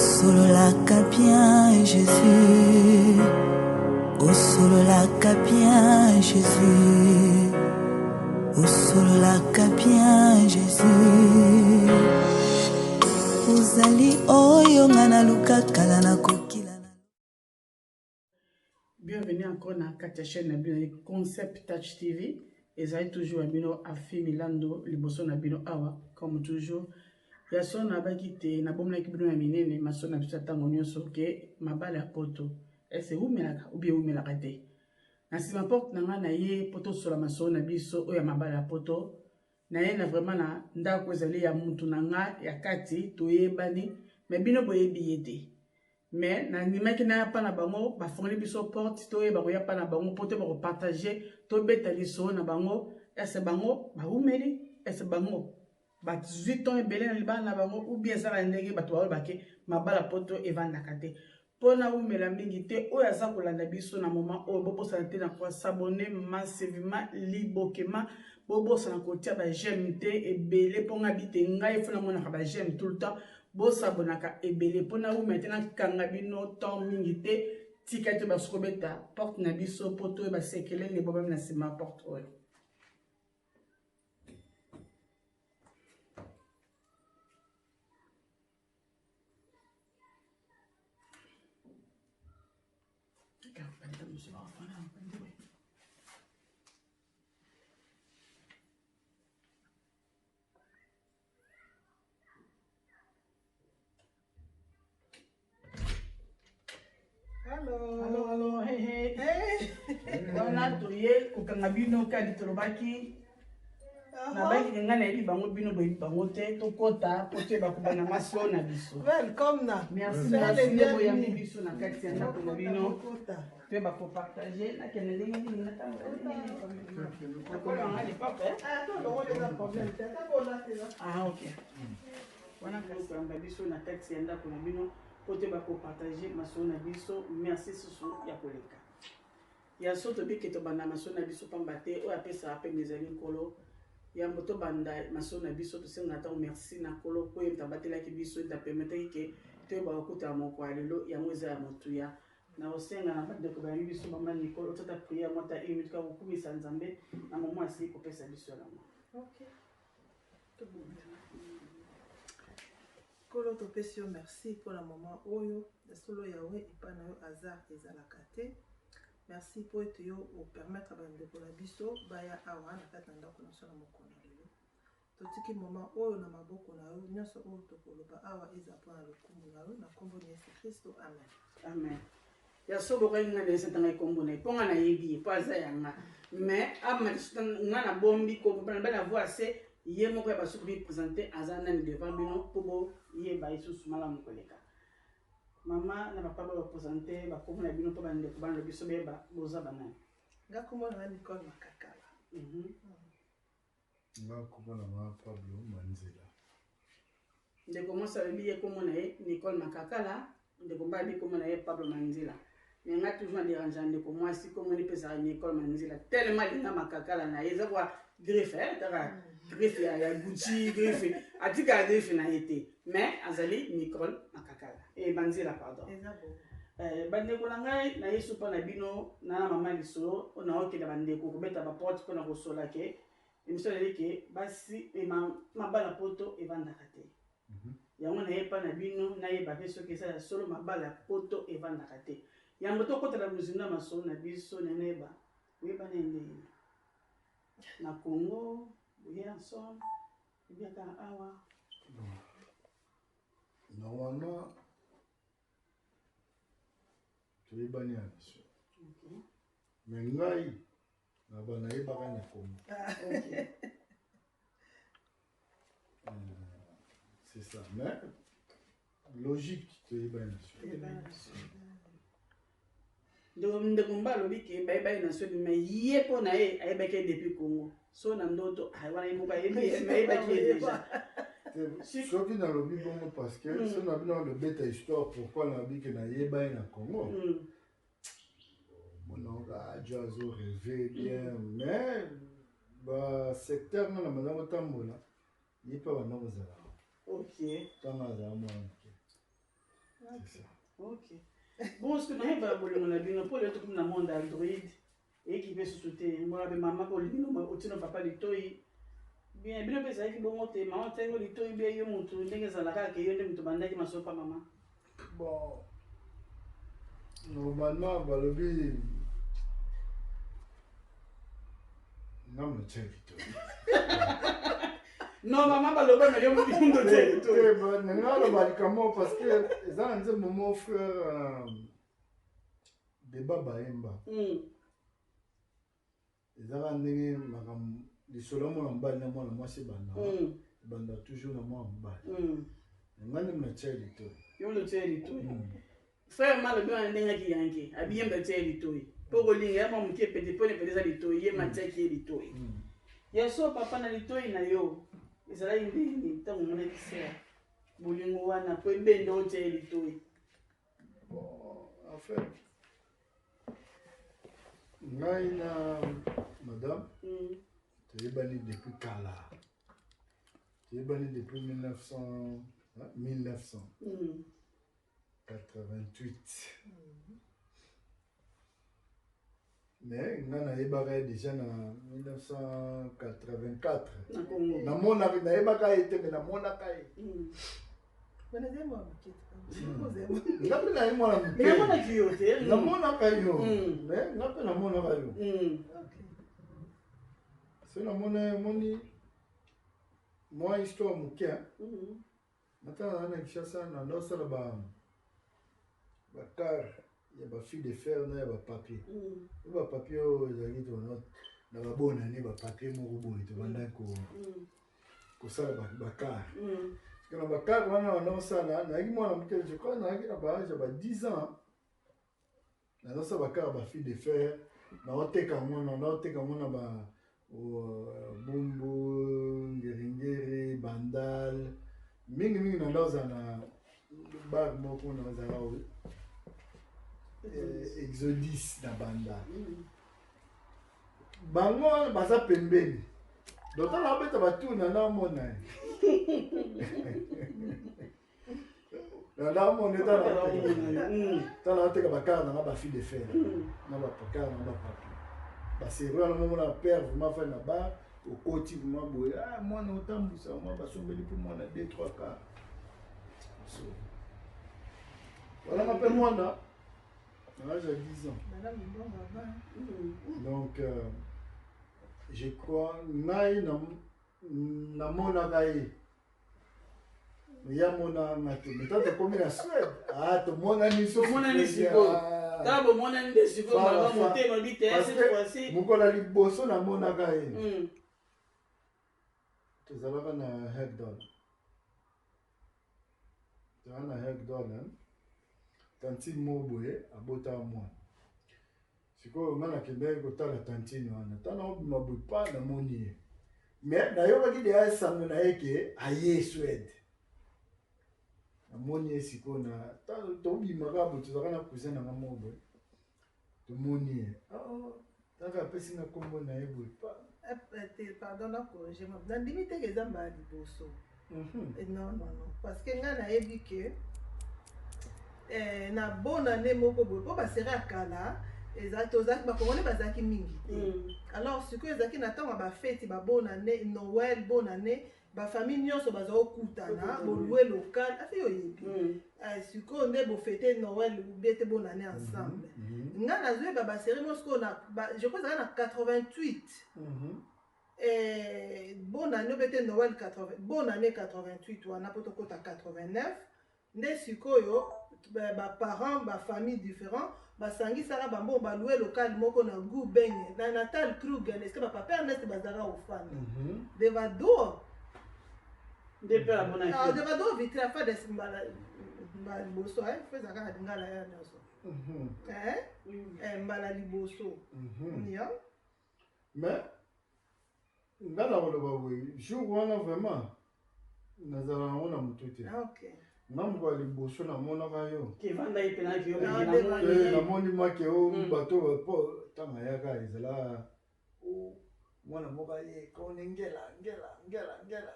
Osololaka bien Jesus, osololaka bien Jesus, osololaka bien Jesus. Ozali oyo nga naluka kala nakokila na Bienvenue encore na kati ya chaîne na bino Concept Touch TV. Ezali toujours ya bino Afi Milando liboso na bino awa comme toujours. Ya solo nabaki te nabomelaki bino ya minene masolo na biso ya ntango nyonso ke mabala ya poto ese ewumelaka ou bien ewumelaka te. Na nsima porte na ngai na ye mpo tosola masolo na biso oyo ya mabala ya poto na ye na vraiment na ndako ezali ya mutu na nga ya kati toyebani me bino boyebi ye te. Mais nandimaki naya pa na bango, bafongoli biso porte toyeba koya pa na bango mpo toyeba kopartage, tobeta lisolo na bango. Ese bango bawumeli? Ese bango bazwi temps ebele na libala na bango? Ou bien ezala ndenge bato balobake mabala poto evandaka te? Mpo nawumela mingi te, oyo aza kolanda biso na moment oyo, bobosana te na kosabonner massivement, libokema, bobosana kotia ba j'aime te ebele, mpo nga bi te ngai fo namonaka ba j'aime tout le temps. Bosabonaka ebele mpo nawumela te, nakanga bino temps mingi te. Tika te basuki kobeta porte na biso mpo toyeba sekele nde bobami na nsima ya porte oyo. Hello. Hello, hello, hey, hey. Hey. Wana toye kokanga bino kadi tolobaki nabaki ngai nayebi bango, bino boyebi bango te. Tokɔta po toyeba kobanda masolo na biso. Welcome na. Merci, Soyez merci les nde boyambi bienvenus. biso na kati ya ndako na bino. Bokota. Toyeba kopartage. Nakende ndenge nini? Natambola ndenge nini? Nakolanga lipapa, eh? Ah, to longo eza problème te. Ata bolata eza. Ah, ok. Wana kasi koyamba biso na kati ya ndako na bino po toyeba kopartage masolo na biso. Merci susu ya koleka ya so tobike tobanda masolo na biso, pamba te oyo apesaka pembe ezali Nkolo. Yambo tobanda masolo na biso, tosengaka ntango merci na Nkolo mpo ye moto abatelaki biso, ete apermetaki ke toyeba kokutana moko ya lelo. Yango eza ya motuya. Na kosenga na bandeko bayambi biso, mama Nicole, otata prière mwa ta une minute kaka kokumisa Nzambe na momo asili kopesa biso yango. Ok. Nkolo, topesi yo merci mpona moment oyo. Ya solo Yawe, epai na yo hasard ezalaka te. Merci mpo ete yo opermettre bandeko na biso baya awa na kati na ndako na biso na mokolo na lelo. Totiki moment oyo na maboko na yo. Nyonso oyo tokoloba awa eza mpona lokumu na yo, na nkombo na Yesu Kristo, amen. Amen. Ya so bokai ngai na esata ngai kombo na ye mpo ngai nayebi ye mpo aza ya nga, mais ama ngai nabombi kombo mpona bana voi se ye moko ya basuki mi présente aza nani devant bino mpo boyeba ye susu malamu koleka. Mama na papa ba baprésente bakombo na bino mpo bandeko bana na biso bayeba boza banani. Nga kombo na nga Nicole Makakala. Nga kombo na nga Pablo Manzela. Ndeko mwasi alobi ye kombo na ye Nicole Makakala, ndeko mobali alobi kombo na ye Pablo Manzela. Me nga toujours na dérange ndeko mwasi, kombo ni epesaka Nicole Manzela tellement alinga Makakala na ye, eza kwa griffe, eh, taka griffe ya Gucci, griffe atikala griffe na ye te, mais azali Nicole Makakala e Manzela, pardon. Eza bongo. Bandeko na ngai na Yesu, mpo na bino na mama lisolo oyo naokenda bandeko kobeta baporte mpona kosola ke émission ezali ke basi mabala poto evandaka te. Yango nayepa na bino, nayeba mpe soki eza ya solo mabala ya poto evandaka te. Yango tokɔta na mozindo ya masolo na biso na nayeba oyeba na ye ndenge na Congo boye ensemble ebiaka awa. Normalement toyebani ya biso, mais ngai na ba nayebaka na Congo. C'est ça, mais logique toyebani na biso. Ndeko mba alobi ke bayebaki na Swede, mais ye mpo na ye ayebaki ye depuis Congo. So na ndoto wana ye moko ayebi, mais ayebaki ye déjà. Soki nalobi bongo parce que so na bino alobeta histoire pourquoi nalobi ke nayeba ye na Congo, monaka ajo azo rêve bien, mais basecteur nga na banda kotambola, ye mpe banda kozala ntango azala mwana moke. C'est ça. Ok. Bon, ce que nayeba bolingo na bino mpo lelo tokomi na monde android eyeki mpe susu te mbona mpe mama mpe olingi no otino papa litoi bien bino mpe ezalaki bongo te mama otiango litoi bie yo motu ndenge ezalaka kaka yo nde moto bandaki masolo pa mama. Bon, normalement balobi nga moto ya litoi. Non, mama baloba na yo moto otia litoi. Nga aloba likambo parce que eza na nzembo mon frère Deba Bayemba. Ezaka ndenge makambo lisolo ya mwana mobali na mwana mwasi ebanda, ebanda toujours na mwana mobali. Nga nde natia litoi. Yo moto otia litoi. Frère malobi wana ndenge aki yanke abiyemba atia ye litoi mpo kolinga ya mwa moke pete mpo pete eza litoi ye matiaki ye litoi. Ya so papa na litoi na yo ezalaki ndenge nini ntango omonaki sœur bolingo wana po ebenda otia ye litoi? Bon, en fait, ngai na madame toyebani depuis kala, toyebani depuis 1900, hein, 1988. Mais nga nayebaka ye déjà na 1984. Na Congo. Namonaka, nayebaka ye te, mais namonaka ye. Wana ezali mwana moke te. Nga mpe naye mwana moke. Namonaki yo te. Namonaka yo. Mais nga mpe namonaka yo. So namona ye, omoni mwa histoire moke, hein. Natala na Kinshasa, na ndosala ba bacar ya bafil de fer na ya bapapier. Oyo bapapier oyo ezalaki tona na babonane, bapapier moko boye tobandaki kosala bacar. Parce que na bacar wana banda kosala, nayaki mwana moke, je crois nayaki na baage ya ba 10 ans, nazosala bacar bafil de fer, naoteka yango, naoteka yango na ba Bumbu, Ngeringeri, Bandal, mingimingi. Na nda ozala na bar moko na ozala Exodus na Bandal. Bango wana baza pembeni, donc ntango abeta batour na naomona ye, na naomona ye ntango naoteka bacar nanga bafil de fer na bacar nanga bapapier basérie wana. Momona père vraiment fai na bar, okoti vraiment boye, ah, mwana otambwisa mwa basombeli mpo mwana 2 3 car. So walanga mpe mwana na âge ya 10 ans. Madame Mbongo ava. Donc je crois ngai namonaka ye, ye amonaka nga te. Mais tango tokomi na Suède, ah, tomonani. Tomonani sikoyo. Ah. Tala, bomonani nde sikoyo. Fa, mama fa. Motema bi te. Parce cette que fois-ci mokolo ya liboso namonaka ye, tozalaka na Hegdal, tozalaka na Hegdal, tantine moko boye abotaka mwana. Sikoyo nga nakendaki kotala tantine wana. Ntango obima boye pa namoni ye, mais nayokaki deya sango na ye ke aye Suède. Namoni ye sikoyo na ntango tobimaka boye, tozalaka na cousin na nga moko boye, tomoni ye kaka apesi nga nkombo na ye boye pa. Te, pardon, na corrige, nandimi teke eza mbala liboso. Non, non, non, parce que ngai nayebi ke na bonne année moko boye, mpo basérie ya kala tozalaki bakongole, bazalaki mingi te. Alors sikoyo ezalaki na ntango ya bafeti, babonne année, Noël, bonne année, bafamille nyonso baza kokutana, bolouer local afi oyebi. Sikoyo nde bofêter Noël ubie te bonne année ensemble. Ngai nazoyeba basérie mo sikoyo na je crois ezalaki na 88, bonne année obe te Noël 80, bonne année 88 wana mpo tokota 89. Nde sikoyo baparent, bafamille différent basangisaka bambongo, balouer local moko na Gubenge na Natal Krugen, eske bapapa Ernest bazalaka kofanda devador. Nde mpe amonaki. Devador vitre afades mbala mbala liboso fo ezalaka na lingala ya nyonso. Mbala liboso ya Mais nga na koloba boye, jour wana vraiment nazala yango na motu te. Nga moko ya liboso namonaka yo. Kevanda ye mpenaki yo. Ah, te, namoni make o bato po ntango ayaka ezala mwana moko aye kone ngela ngela ngela ngela.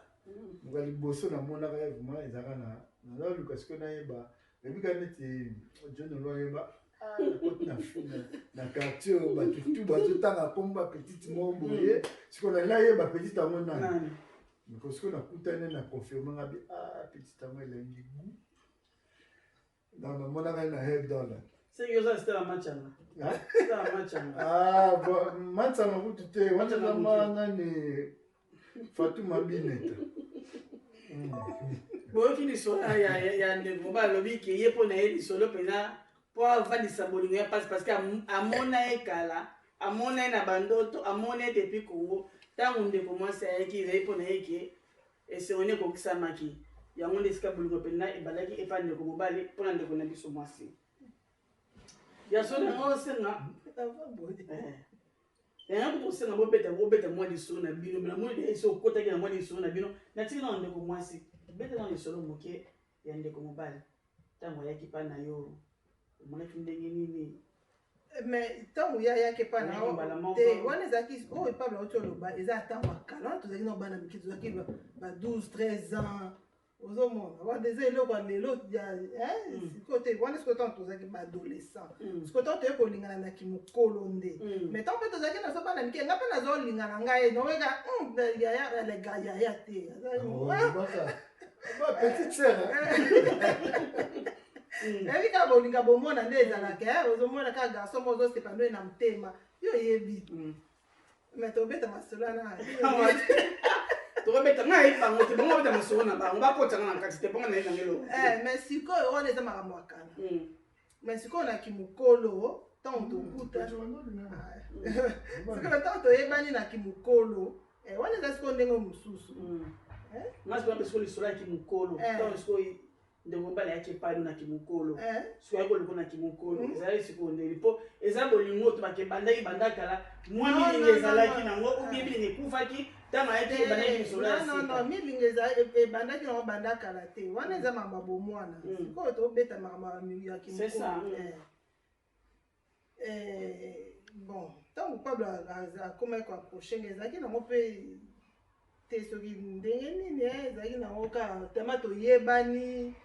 Moka liboso namonaka ye vraiment ezalaka na nazaluka sikoyo nayeba. Ebika neti John Olwayeba akoti na quartier oyo bato tu bazotanga nkombo ya petite moko boye. Sikoyo nalingi nayeba petite yango nani. Moko sikoyo nakutani na confirme nga bi ah petite yango elengi goût. Donc namonaka ye na head dollar. Seki oza star machanga. Star machanga. Ah bon, machanga kutu te, wana eza ma nani Fatou Mabineta. Boyoki lisolo ya ndeko mobali alobi ke ye mpo na ye lisolo mpenza mpo avandisa bolingo ya mpasi parce que amona ye kala, amona ye na bandoto, amona ye depuis Congo. Ntango ndeko mwasi ayaki, ezali mpo na ye ke esengo nde ekokisamaki. Yango nde esika bolingo mpenza ebandaki epai ndeko mobali mpo na ndeko na biso mwasi. Ya solo yango osenga yango kosenga bobeta bobeta mwa lisolo na bino. Namoni esi okotaki na mwa lisolo na bino, natiki na ndeko mwasi beta na lisolo moke ya ndeko mobali. Ntango ayaki mpa na yo, omonaki ndenge nini? Mais ntango ye ayaki epa na te, wana ezalaki oyo Pablo auti oloba, eza ntango ya kala. Wana tozalaki na bana mike, tozalaki ba 12 13 ans. Ozomona wana eza eloko ya lelo sikoyo te. Wana sikoyo ntango tozalaki baadolescent, sikoyo ntango toye kolingana na kimokolo nde. Mais ntango mpe tozalaki nazo bana mike, nga mpe nazolingana ngai noyeka yaya alega yaya te. Petite sœur. Eyebi kaka bolinga bomona nde ezalaka, ozomona kaka garçon mo ozosepa ndoye na motema, yo oyebi. Mais tobeta masolo wana. Tokobeta, ngai ayebi bango te, bango babeta masolo na bango, bakotanga na kati te mponga nayebi nango eloko. Mais sikoyo wana eza makambo ya kala. Mais sikoyo na kimokolo, ntango tokuta sikoyo, ntango toyebani na kimokolo, wana eza sikoyo ndenge mosusu. Nga sikoyo sikoyo lisolo ya kimokolo, ntango sikoyo ndeko mobali ayaki epai na kimokolo, sikoyo ayaki koluka na kimokolo, ezalaki sikoyo ndenge mpo eza bolingo to bake bandaki banda kala, mwa milingi ezalaki nango ubie milingi ekufaki ntango ayaki, ebandaki lisolo ya sika? Milingi ebandaki nango banda kala te. Wana eza makambo ya bomwana. Sikoyo tobeta makambo ya kimokolo. Bon, ntango Pablo akomaki koapproche nga, ezalaki nango mpe te soki ndenge nini, ezalaki nango kaka tema toyebani,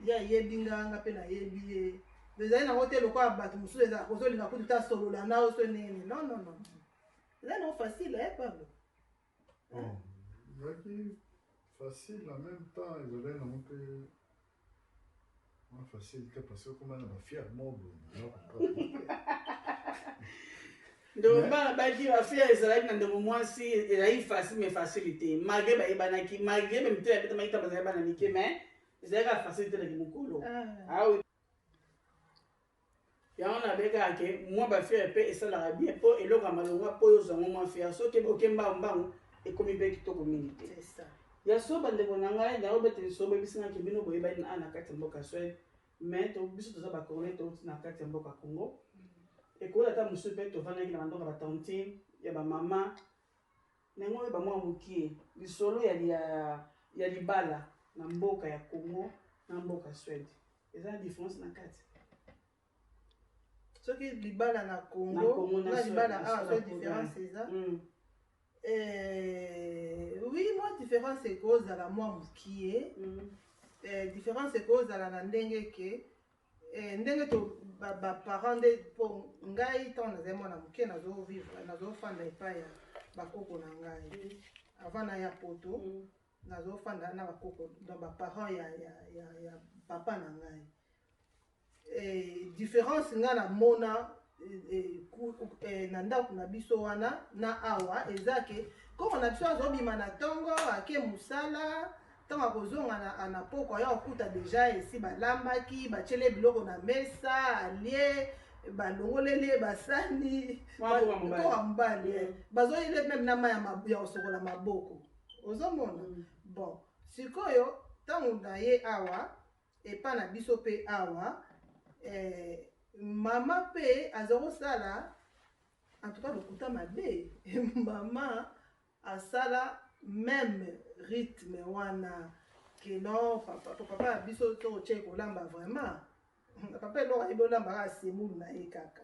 ye ayebi nga, nga mpe nayebi ye. Ezali nango te lokola bato mosusu ezalaka kozolinga kutu te asolola na yo so ndenge nini. Non, non, non, eza nango facile, Pablo. Bon, ezalaki facile, en même temps ezalaki nango mpe mwa facile te parce que okoma na bafiere moko boye, naza comprendre. Ndeko bana baki bafiere ezalaki na ndeko mwasi, ezalaki facile mais facile te, malgré bayebanaki, malgré bamitela yabetamaki ntango bazalaki bana mike, mais ezalaki kaka facile te naki mokolo. Ah oui, yango nabekaka ke mwa bafiere mpe esalaka bien mpo eloko ya malonga mpo oyo ozwango mwa fiere, soki oke mbangu mbangu ekomi mpe kitoko mingi te. Ya so bandeko na ngai, naobeta lisolo, boyebisingaki bino boyebani na na kati ya mboka Swede, mais biso toza bacongolais, touti na kati ya mboka Congo. Ekola ata mosusu mpe tovandaki na bandoko ya batantine, ya bamama ndenge oyo bamwa mokie. Lisolo ya libala na mboka ya Congo na mboka Swede eza na différence na kati? Soki libala na Congo na libala awa, so différence eza? Oui, mwa différence ekozala mwa mokie. Différence ekozala na ndenge ke ndenge to baparent nde, mpo ngai ntango nazali mwana moke, nazovivre, nazofanda epai ya bakoko na ngai avant naya Poto. Nazofanda na bakoko, donc baparent ya papa na ngai. Différence ngai namona na ndako na biso wana na awa eza ke koko na biso azobima na ntongo, ake mosala, ntango akozonga na poko, aya kokuta deja esi balambaki, batiele biloko na mesa, alie, balongoleli ye basani. Koka mobali bazoyele même na mai ya kosokola maboko, ozomona. Bon, sikoyo ntango na ye awa epa na biso mpe awa, mama mpe aza kosala, en tout cas lokuta mabe, mama asala même rythme wana ke non, papa, papa ya biso to otie kolamba vraiment, papa eloko ayebi olamba kaka semoule na ye kaka.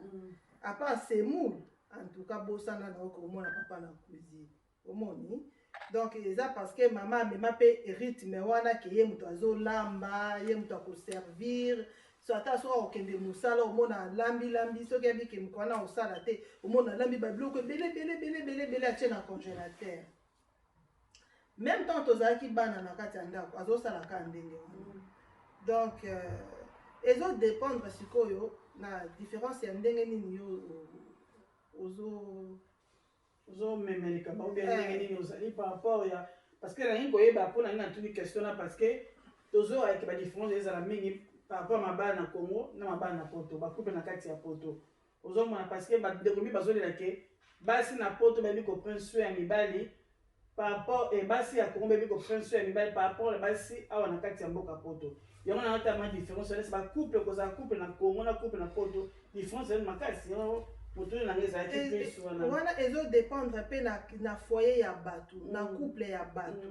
À part semoule, en tout cas bosana na okomona papa na cuisine, omoni. Donc eza parce que mama amema mpe rythme wana ke ye moto azolamba, ye moto akoservir. So ata soki akokende mosala, omona alambilambi. Soki abike moko wana akosala te, omona alambi babiloko ebele ebele ebele ebele ebele, atie na congélateur. Même temps tozalaki bana na kati ya ndako, azosala kaka ndenge wana. Donc ezodépendre sikoyo na différence ya ndenge nini yo ozo Ozomema likambo ou bien ndenge nini ozali par rapport ya, parce que nalingi koyeba mpo na nini natuni question na, parce que tozoyaki badifférence ezala mingi par rapport ya mabala na Congo na mabala na Poto, bacouple na kati ya Poto. Ozomona, parce que bandeko mingi bazolela ke basi na Poto bayebi koprendre soin ya mibali par rapport e basi ya Congo bayebi koprendre soin ya mibali par rapport ya basi awa na kati ya mboka Poto. Yango na ata ma différence wana, bacouple kozala couple na Congo na couple na Poto, différence ezali makasi. Yango motuni nanga ezalaki plus wana. Wana ezodépendre mpe na foyer ya bato, na couple ya bato,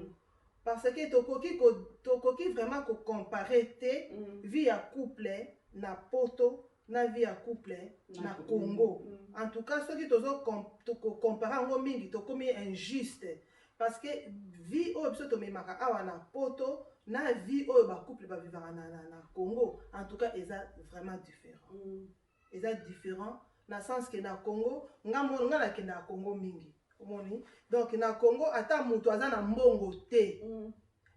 parce que tokoki vraiment kocompare te vie ya couple na Poto na vie ya couple na Congo. En tout cas, soki tozokompare yango mingi, tokomi injuste, parce que vie oyo biso tomemaka awa na Poto na vie oyo bacouple bavivaka na Congo, en tout cas eza vraiment différent. Eza différent na sens ke na Congo, nga nga nakendaka Congo mingi, omoni. Donc na Congo, ata moto aza na mbongo te,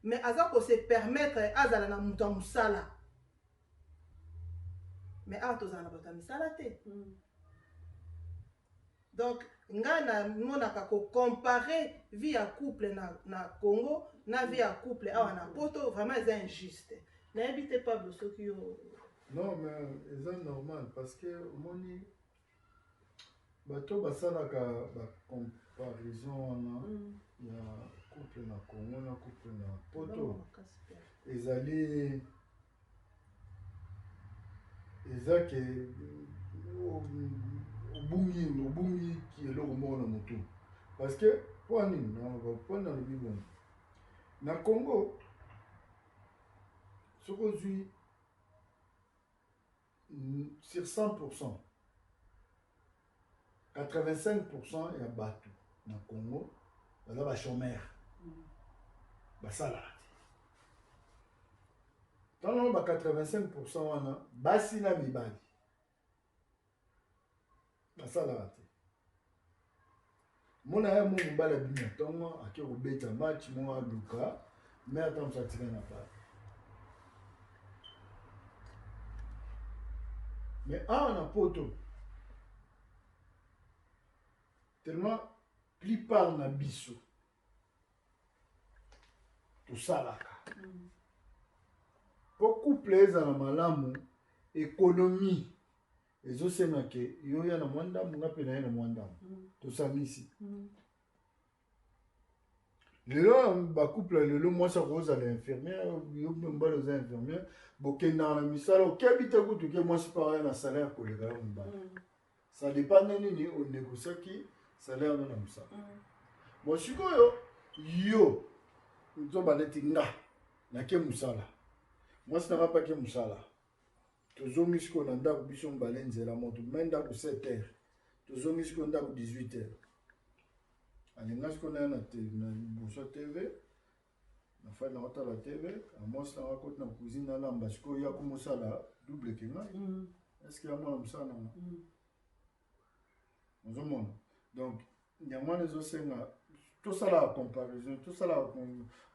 mais aza kose permettre azala na moto ya mosala. Mais awa tozala na bato ya misala te. Donc ngai namonaka kocompare vie ya couple na Congo na vie ya couple awa na Poto, vraiment eza injuste. Nayebi te, Pablo, soki yo. Non, mais eza normal, parce que omoni, bato basalaka bacomparaison wana ya couple na Congo na couple na Poto, ezali eza ke obungi eloko moko na motu. Parce que mpo nini mpo nalobi bongo? Na Congo, soki ozwi sur 100, 85 ya bato na Congo baza bachômeur, basalaka te. Ntango ba 85 wana, basi na mibali basalaka te. Mona ya mo mobali abimi na ntongo, ake kobeta match moko, aluka me ata mosu atika na bale. Mais awa na Poto, tellement plupart na biso tosalaka, mpo couple ezala malamu, économie ezosenga ke yo ya na mwa ndambu, nga mpe na ye na mwa ndambu, tosangisi. Lelo bacouple, lelo mwasi akozala infirmière, yo mpe mobali oza infirmière, bokendaka na misala, okebi te kutu ke mwasi mpe aya na salaire koleka yo mobali. Ça dépend nde nini onégociaki salaire no na mosala. Bon, sikoyo yo nzoba neti nga nake mosala, mwasi nanga mpe ake mosala, tozongi sikoyo na ndako biso mibale nzela moto me ndako 7 heures, tozongi sikoyo ndako 18 heures. Alinga sikoyo naya na liboso ya TV, nafandi na kotala TV, mwasi nanga koti na cuisine, nalamba. Sikoyo ya komosala double ke ngai. Est ce que ya mwana mosala nanga ozomona? Donc yango wana ezosenga tosalaka comparaison, tosalaka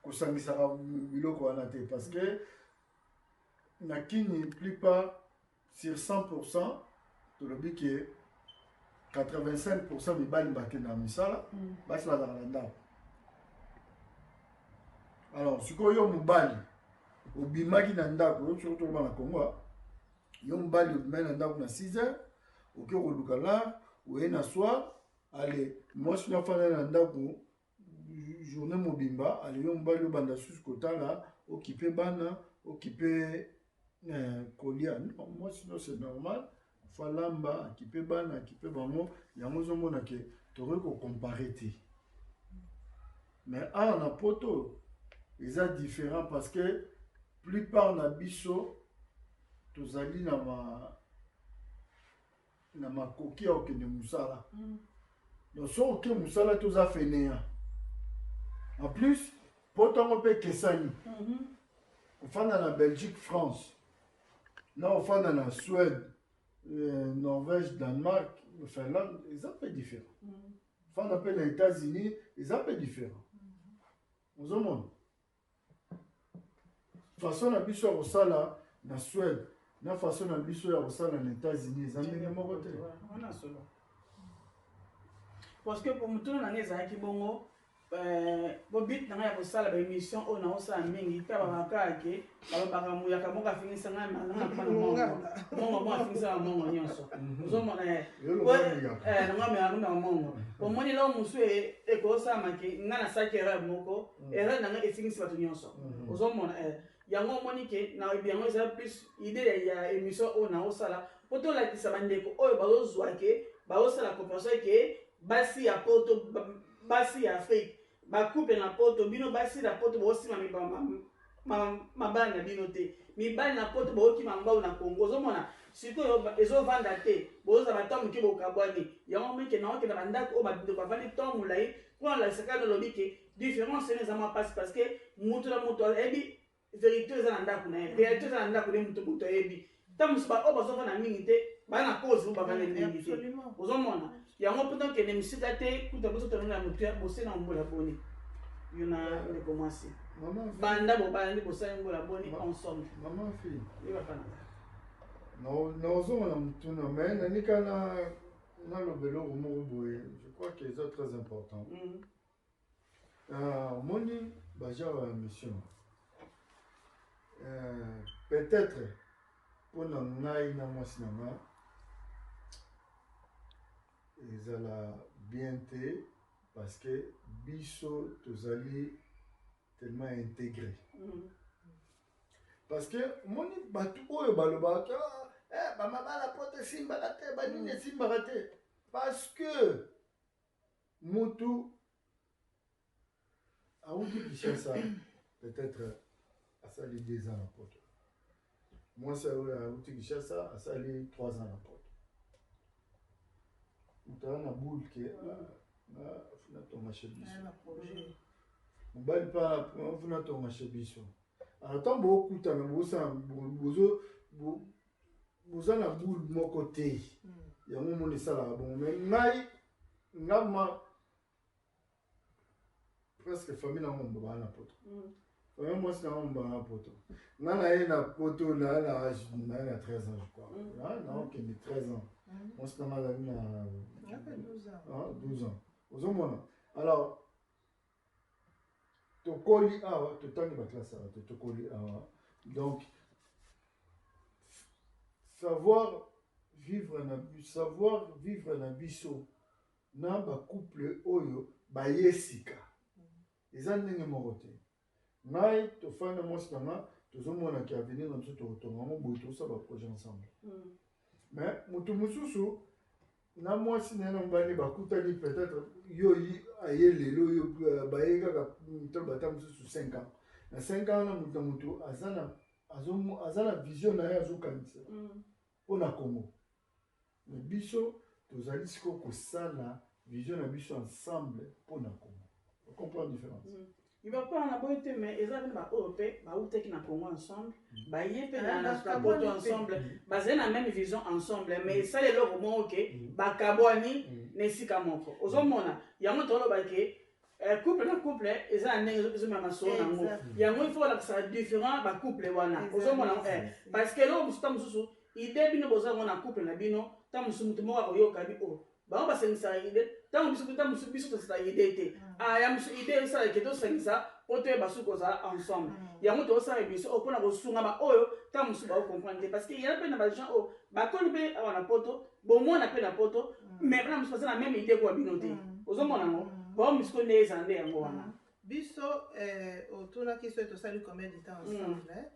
kosangisaka biloko wana te, parce que na kini plupart sur 100, tolobi ke 85 mibali bakendaka misala, basi bazalaka na ndako. Alors sikoyo yo mobali obimaki na ndako, yo soki toloba na Congo, yo mobali obimaki na ndako na 6 heures, oke koluka lar, oye na soir. Ale mwasi no afanda na ndako journée mobimba. Ale yo mobali obanda susu kotala, okipe bana, okipe kolia. Non, mwasi no, c'est normal, falamba, akipe bana, akipe bango. Yango ozomona ke tokoki kocompare te. Mais awa na Poto eza différent, parce que plupart na biso tozali na makoki ya kokende mosala. Donc soki oke mosala te, oza fainéant. En plus, poto yango mpe ekesani. Ofanda na Belgique, France, na ofanda na Suède, Norvège, Danemark, Finlande, eza mpe différent. Ofanda mpe na États-Unis, eza mpe différent. Ozomona façon na biso ya kosala na Suède na façon na biso ya kosala na États-Unis eza ndenge moko te. Wana solo, parce que motuna na ngai ezalaki bongo, bo but na ngai ya kosala baémission oyo naosala mingi mpe babaka ke balobaka muyaka moko afingisa ngai nanga mongo mongo moko afingisaka mongo nyonso. Ozomona nanga meyaka mongo, omoni eloko mosusu ekosalama ke ngai nasalaki erreur moko, erreur na ngai efingisi bato nyonso. Ozomona yango, omoni ke na yango eza plus idée ya émission oyo naosala mpo tolakisa bandeko oyo bazozwa ke bazosala comparaison ke basi ya Poto, basi ya Afrique, bacouple na Poto, bino basi na Poto bosima mabala na bino te, mibali na Poto bookima mbau na Congo. Ozomona sikoyo ezovanda te, bozala bato moke bokabwani. Yango mike naokenda bandako oyo bandeko bavandi ntango molai mpo nalakisa kaka, nalobi ke différence ene eza mwa mpasi, parce que moto na moto ayebi vérité eza na ndako na ye, réalité eza na ndako nde moto moto ayebi. Ntango mosusu baoyo bazovanda mingi te, baa na cause oyo bavanda mingi te. Ozomona yango mpo tokende misika te, kuta biso tonona ya motu ya bose na mbola boni yo na ndeko mwasi banda bobandi bosali mbola boni ensemble? Mama fille, nazonga na motuna, mais nanika naloba eloko moko boye, je crois que eza très important. Omoni bagenre ya mission, peut-être mpona ngai na mwasi na nga ezala bien te, parce que biso tozali tellement intégré. Parce que omoni bato oyo balobaka eh, bamabala poto esimbaka te, banini esimbaka te, parce que mutu awuti Kinshasa, peut-être asali 2 ans na poto, mwasi oyo awuti Kinshasa asali 3 ans na poto, moto aza na boule ke natonga chez biso, mobali mpe afuna tonga chez biso. Alors ntango bokutana, boza na boule moko te. Yango moni esalaka bongo. Mais ngai nga ma presque famille nango baa na poto, famille mwasi nango baa na poto. Nga na ye na poto na na âge na ye na 13 ans, je crois, naokende 13 ans, mwasi nanga azali na 12 ans. Ozomona, alors tokoli awa, totangi baclasse awa te, tokoli awa. Donc savoir vivre na biso na bacouple oyo baye sika eza ndenge moko te. Ngai tofanda, mwasi na nga, tozomonaki avenir na biso, tokotonga yango boye, tozosala baprojet ensemble. Mais moto mosusu na mwasi na ye na mobali bakutani, peut-être yo aye lelo, yo baye kaka to bata mosusu 5 ans. Na 5 ans wana, moto na moto aza na vision na ye, azokanisa mpo na Congo. Mais biso tozali sikoyo kosala vision na biso ensemble mpo na Congo. Comprendre différence? Bapana na boye te, mais eza mpe baoyo mpe bautaki na Congo ensemble, baye mpe na poto ensemble, bazali na même vision ensemble, mais esali eloko moko ke bakabwani na esika moko. Ozomona yango, toloba ke couple na couple eza na ndenge ezomema masolo nango. Yango il faut olakisaka différent bacouple wana. Ozomona, parce que eloko mosusu, ta mosusu idée bino boza yango na couple na bino, ta mosusu motu moko akoyoka bi o bango basangisaka idée, ntango biso, ntango mosusu biso tosala idée te. Ya mosusu idée esalaka tosangisa mpo toyeba soki kozala ensemble. Yango tozosala émission oyo mpona kosunga baoyo ntango mosusu baocomprendre te, parce que yana mpe na bagens oyo bakoli mpe awa na poto, bomona mpe na poto, mais bana mosusu baza na même idée koya bino te. Ozomona yango bao misiko nde ezala nde yango wana. Biso, otunaki so tosali combien de temps ensemble?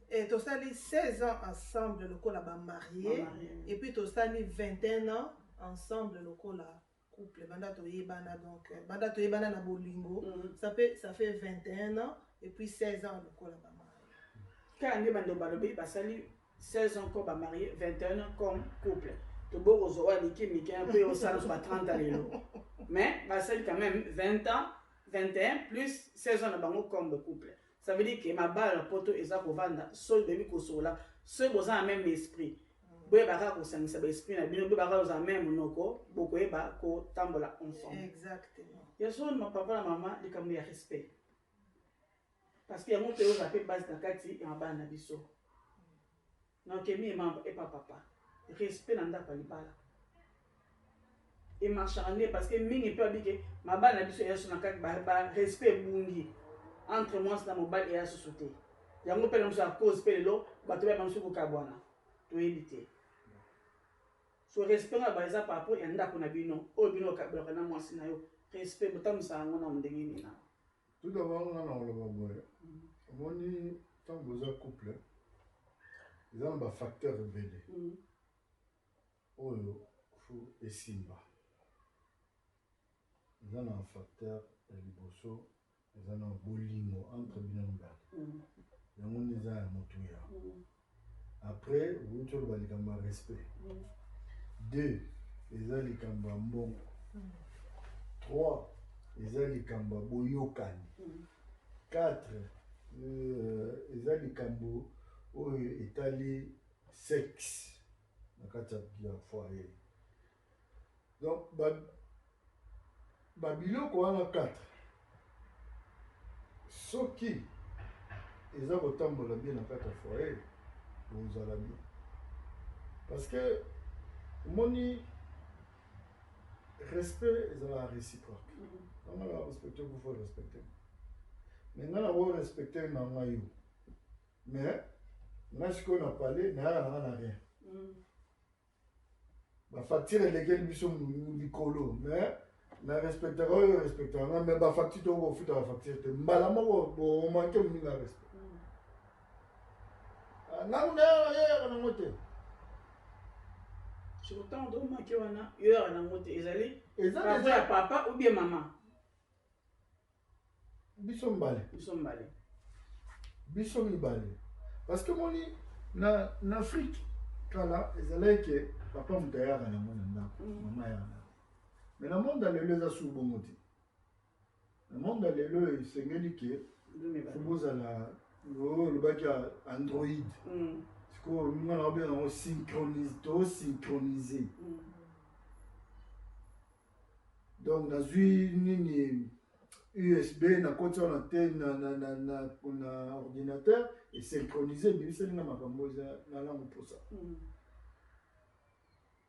Et tosali 16 ans ensemble lokola bamarié, et puis tosali 21 ans ensemble lokola couple, banda toyebana. Donc banda toyebana na bolingo, ça fait 21 ans et puis 16 ans lokola bamarié. Kaka nde bandeko balobi basali 16 ans comme bamarié, 21 ans comme couple. Tobokozwa wana mike mike mpe osala so ba 30 ans lelo, mais basali quand même 20 ans. 21 plus 16 ans na bango comme couple. Ça veut dire que mabala na poto eza kovanda soki boyebi kosolola, soki boza na même esprit, boyeba kaka kosangisa baesprit na bino, boyeba kaka kozala même monoko, bokoyeba kotambola ensemble. Exactement. Ya solo, ma papa na mama, likambo ya respect, parce que yango mpe ozala mpe base na kati ya mabala na biso. Nakemi emamba epa papa, respect na ndako ya libala emarchaka nde, parce que mingi mpe babike mabala na biso eya so na kati barespect ebungi entre mwasi na mobali, eya susu te. Yango mpe na biso ya cause mpe lelo bato bayeba mosusu kokabwana, toyebi te. So respect nga ba eza par rapport ya ndako na bino oyo bino okabelaka na mwasi na yo, respect botambwisaka yango na ndenge nini na Tout d'abord, nga na koloba boye: omoni, ntango boza couple, eza na bafacteur ebele oyo faut esimba. Eza na facteur ya liboso, eza na bolingo entre bino mibale. Yango nde eza ya motuya. Après, outi oloba likambo ya respect. Deux, eza likambo ya mbongo. Trois, eza likambo ya boyokani. Quatre, eza likambo oyo etali sexe na kati ya foyer. Donc babiloko wana 4, soki eza kotambola bien na kati ya foyer, bozala bien, parce que omoni, respect ezalaka réciproque. Nga na respecte, vous faut respecter, mais nga na korespecte na ngai yo, mais nga sikoyo na pale nayaka na nga na rien. Bafacture elekeli biso likolo, mais na respectaka oyo respectaka nga, mais bafacture tokofuta bafacture te. Mbala moko bomanke moninga respect, ngangu nayaka nango te. Siko ntango tomanke wana, yo yaka nango te, ezali eza papa deja ya papa ou bien mama? Biso mibale. Biso mibale. Biso mibale, parce que moni na Afrique kala ezalaki ke papa moto ayaka nango na ndako, mama ayaka nango. Mais na monde ya lelo eza su bongo te. Na monde ya lelo esengeli ke Biso mibale. Faut bozala oyo olobaki ya Android. Sikoyo nga na obenga yango synchronise, tosynchronise. Donc nazwi nini, USB, nakoti wana te na ordinateur, esynchronise, ebimiseli nga makambo eza na lango mposa.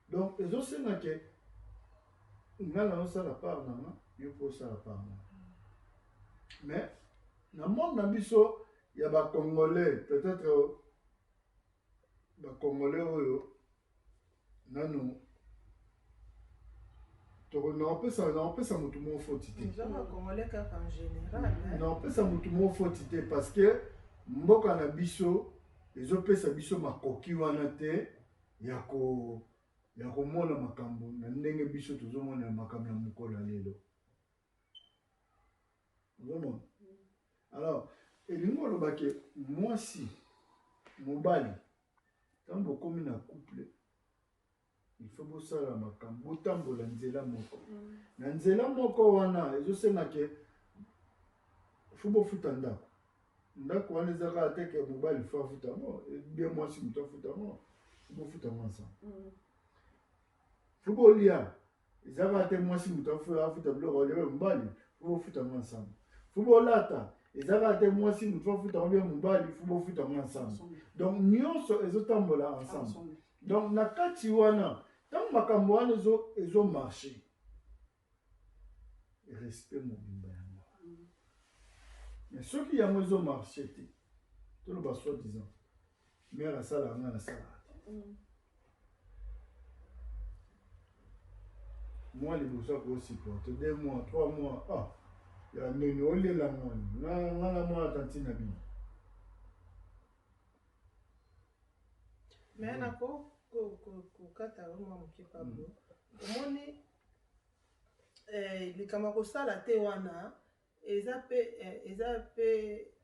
Donc ezosenga ke nga nazosala part na nga, yo mpo osala part na nga. Mais na monde na biso ya bacongolais, peut-être bacongolais oyo nanu naopesa motu moko foti te. Eza bacongolais kaka en général, hein. Naopesa motu moko foti te, parce que mboka na biso ezopesa biso makoki wana te ya komona makambo na ndenge biso tozomona makambo na mokolo ya lelo. Ozomona, alors elingi oloba ke mwasi, mobali, ntango bokomi na couple, il faut bosala makambo, botambola nzela moko. Na nzela moko wana ezosenga ke faut bofuta ndako. Ndako wana eza kaka te ke mobali faut afuta yango, bien mwasi moto afuta yango. Faut bofuta yango ensemble. Faut bolia, eza kaka te mwasi moto afuta biloko alia, mobali. Faut bofuta yango ensemble. Faut bolata, eza kaka te mwasi moto afuta yango, bien mobali. Faut bofuta yango ensemble. Donc nyonso ezotambola ensemble. Donc na kati wana, ntango makambo wana ezomarche, respect mobimba yango. Mais soki yango ezomarche te, toloba soi disant mare asalaka, nga nasalaka te, mwa liboso akosupporte 2 mois, 3 mois, ah, ya nini olela mwani nga na mwana tanti na bino. Mais nako kokata yo mwa moke, Pablo. Omoni, likambo ya kosala te wana eza mpe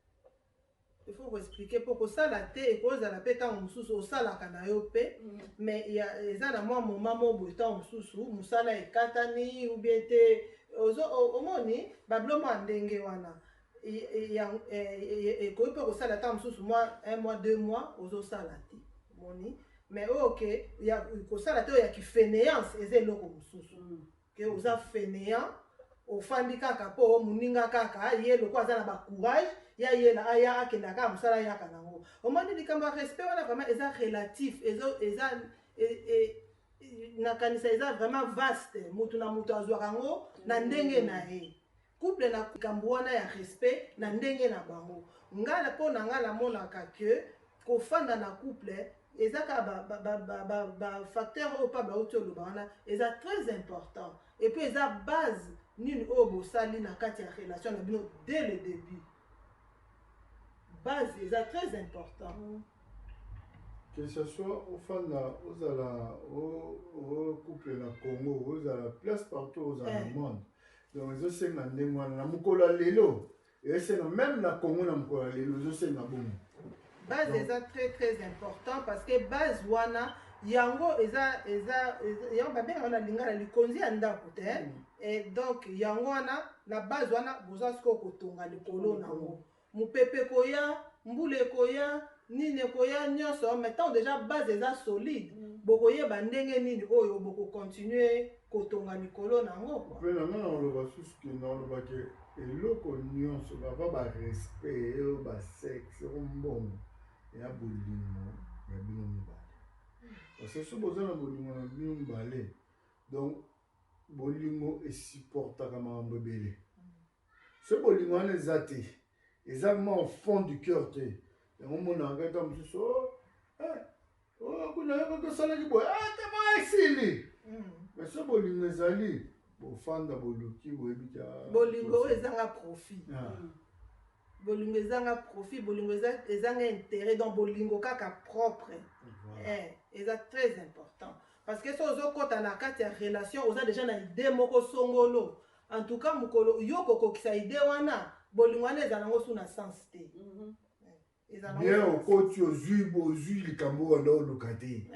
il faut koexpliquer, mpo kosala te ekozala mpe ntango mosusu osalaka na yo mpe, mais eza na mwa moment mo boye, ntango mosusu mosala ekatani ou bien te. Ozo omoni babiloko ya ndenge wana ekoki mpe kosala ata mosusu mwa un mois, 2 mois ozosala te, omoni. Mais oyo ke ya kosala te, oyo ya kifainéance, eza eloko mosusu. Ke oza fainéant, ofandi kaka mpo moninga kaka ye loko aza na bacourage ya yela aya akenda kaka mosala ayaka nango. Omoni, likambo ya respect wana vraiment eza relatif, eza nakanisa eza vraiment vaste. Motu na moto azwaka yango na ndenge na ye. Couple na likambo wana ya respect na ndenge na bango, ngai mpo na ngai namonaka ke kofanda na couple eza kaka bafacteur oyo Pablo auti oloba wana, eza très important. Et puis eza base nini oyo bosali na kati ya relation na bino dès le début. Base eza très important. Que ce soit ofanda, ozala o couple na Congo, ozala place partout, ozala na monde, donc ezosenga ndenge wana. Na mokolo ya lelo ezosenga, même na Congo na mokolo ya lelo ezosenga bongo. Base eza très très important, parce que base wana yango eza yango babengaka na lingala likonzi ya ndako te. Et donc yango wana, na base wana boza sikoyo kotonga likolo nango. Mopepe ekoya, mbula ekoya, nini ekoya nyonso, mais tant déjà base eza solide, bokoyeba ndenge nini oyo bokocontinue kotonga likolo nango, quoi. Mpe na nga naloba susu ke naloba ke eloko nyonso bava, barespect oyo, basexe oyo, mbongo, eya bolingo ya bino mibale. Parce que so boza na bolingo na bino mibale, donc bolingo esupportaka makambo ebele. So bolingo wana eza te, eza vraiment au fond du cœur te, yango monaka kaka mosusu: "Oh, kuna yokoki osalaki boye te, ma esili." Mais so bolingo ezali, bofanda, boluki, boyebi te, ah, bolingo oyo ezanga profit. Ah. Bolingo ezanga profit, bolingo ezanga intérêt, donc bolingo kaka propre. Voilà. Eza très important, parce que so ozokɔta na kati ya relation, oza déjà na idée moko songolo. En tout cas, mokolo yo kokokisa idée wana, bolingo wana eza nango su na sens te. Eza nango bien sens. Okoti, ozwi, ozwi likambo wana oluka te.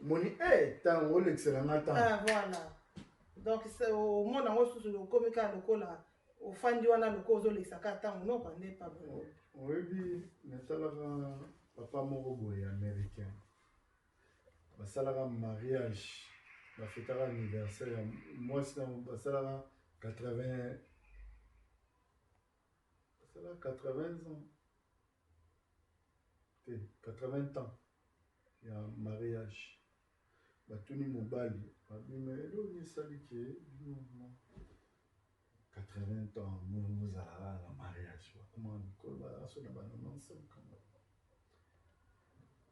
Omoni e ntango olekisela nga ntango. Ah, voilà, donc omona yango susu okomi kaka lokola ofandi wana, lokola ozolekisa kaka ntango noko nde pa bolingo. Oyebi, nasalaka papa moko boye américain, basalaka mariage, bafetaka anniversaire ya mwasi na basalaka 80, basalaka 80 ans te, 80 ans ya mariage. Batuni mobali, babima eloko esali ke bino 80 ans mozalaka na mariage, bakoma mikolo, bazala so na ba 95 ans.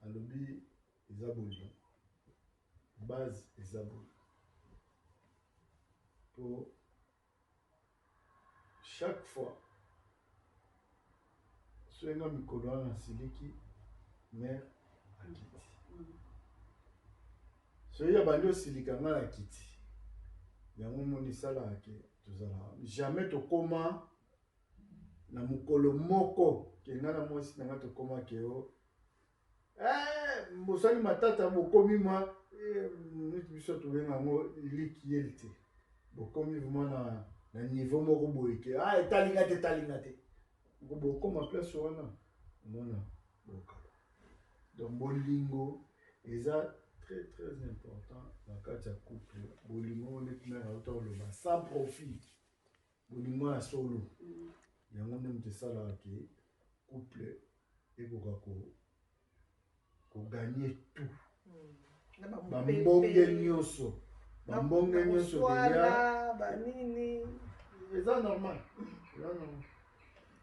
Alobi eza bolingo, base eza bolingo, po chaque fois soki nga mikolo wana nasiliki, mare akiti. Soki abandi osilika, nga na kiti. Yango moni esalaka ke tozala jamais tokóma na mokolo moko ke nga na mwasi na nga tokóma ke o bosali matata, bokomi mwa neti biso tobenga yango likiyeli te, bokomi vraiment na niveau moko boye ke ah, etalinga te, etalinga te. Bokóma place wana, omona bokaba. Donc bolingo eza très très important na kati ya couple. Bolingo neti mare auta koloba, sans profit, bolingo ya solo, yango nde moto esalaka ke couple ekoka kogagner tout. Bambonge nyonso, bambonge nyonso deya banini. Eza normal, eza normal.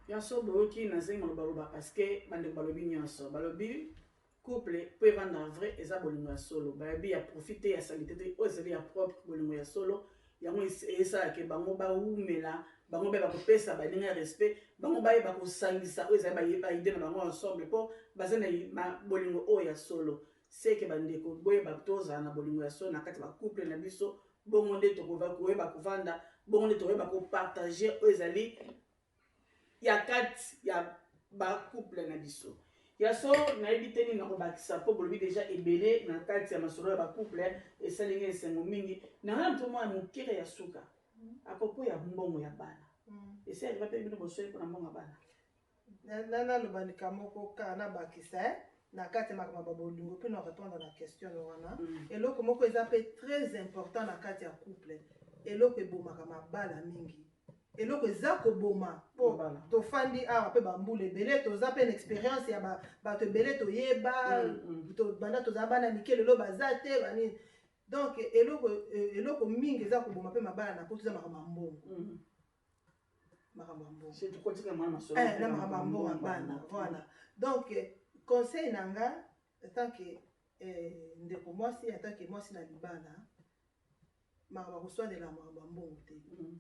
Nyonso boyoki, nazengi maloba parce que bandeko balobi nyonso. Balobi couple mpo evanda vrai eza bolingo ya solo. Bayebi ya profit te, ya saleté te, oyo ezali ya propre, bolingo ya solo. Yango esalaka bango bawumela, bango bayeba kopesa baninga ya respect, bango bayeba kosangisa oyo ezali baidée na bango ensemble, mpo baza na bolingo oyo ya solo. Seke bandeko, boyeba tozala na bolingo ya solo na kati ya bacouple na biso. Bongo nde tokoyeba kovanda, bongo nde tokoyeba kopartage oyo ezali ya kati ya bacouple na biso. Ya so nayebi te nini nakobakisa, mpo bolobi déjà ebele na kati ya masolo ya bacouple. Esalingi esengo mingi na ngai. Moto mwana mokere ya suka. À propos ya mbongo ya bana, esi arriva mpe bino bosweli mpona mbongo ya bana? Naloba likambo moko kaka, nabakisa na kati ya makambo ya babolingo mpe na répondre na question wana. Eloko moko eza mpe très important na kati ya couple, eloko ebomaka mabala mingi, eloko eza koboma, mpo tofandi awa mpe bambula ebele, toza mpe na expérience ya bato ebele toyeba banda tozala bana mike, lelo baza te banini. Donc eloko mingi eza koboma mpe mabala na po toza makambo ya mbongo, makambo ya mbongo na makambo ya mbongo ya bana. Voilà, donc conseil na nga en tant que ndeko mwasi, en tant que mwasi na libala, makambo ya koswanela makambo ya mbongo te.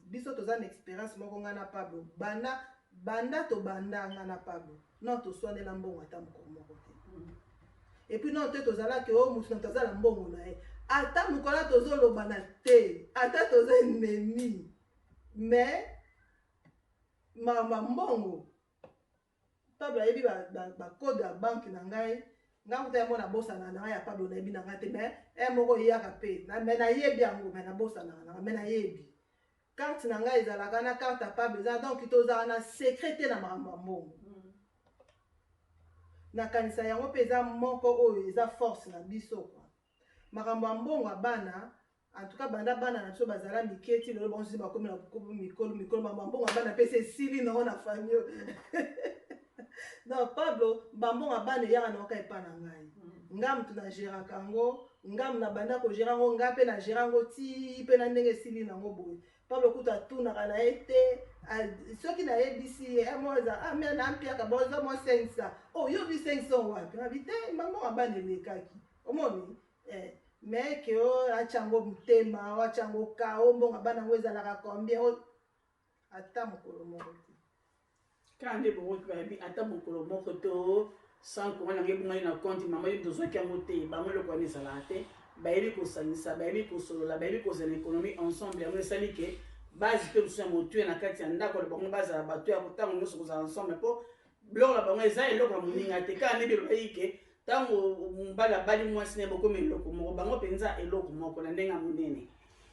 Biso toza na expérience moko, ngai na Pablo, banda banda tobanda, ngai na Pablo, non, toswanela mbongo ata mokolo moko te. Et puis non te, tozalaki o motu na moto aza na mbongo na ye, ata mokolo tozolobana te, ata toza ennemi, mais makambo ya mbongo, Pablo ayebi bacode ya banque na ngai. Ngai kuta yango nabosana na ngai, ya Pablo nayebi na ngai te, mais e moko eyaka mpe, mais nayebi yango, mais nabosanaka na ngai, mais nayebi carte na ngai ezalaka na carte ya Pablo eza. Donc tozala na secret te na makambo ya mbongo. Nakanisa yango mpe eza moko oyo eza force na biso kwa makambo ya mbongo ya bana. En tout cas, banda bana na biso bazala mike ti lelo, bango sosi bakomi na mikolo mikolo, makambo ya mbongo ya bana mpe esi esili nango na famille oyo. Donc Pablo, bambongo ya bana eyaka na oka epa na ngai, nga mutu na géraka yango, nga na banda kogérer yango, nga mpe na gérer yango ti mpe na ndenge esili nango boye. Pablo kutu atunaka na ye te. Soki nayebisi ye mo eza ah, me na mpiaka boza mwa 500, oh, yo bi 500 wapi? Abi te, mbongo ya bana elekaki, omoni eh, mais ke o atya yango motema, o atya yango ka o mbongo ya bana yango ezalaka combien o, ata mokolo moko te. Kaka nde bokoki bayebi ata mokolo moko to sans courant nango ebungani na compte mama yebi tozwaki yango te. Bango eloko wana ezalaka te. Bayebi kosangisa, bayebi kosolola, bayebi kozala na économie ensemble. Yango esali ke base mpe mosusu ya motuya na kati ya ndako na bango, bazala bato ya ntango nyonso kozala ensemble, mpo biloko na bango eza eloko ya moninga te. Kaka nde bayebi ke ntango mobali abali mwasi na ye, bokomi eloko moko, bango mpenza eloko moko na ndenge ya monene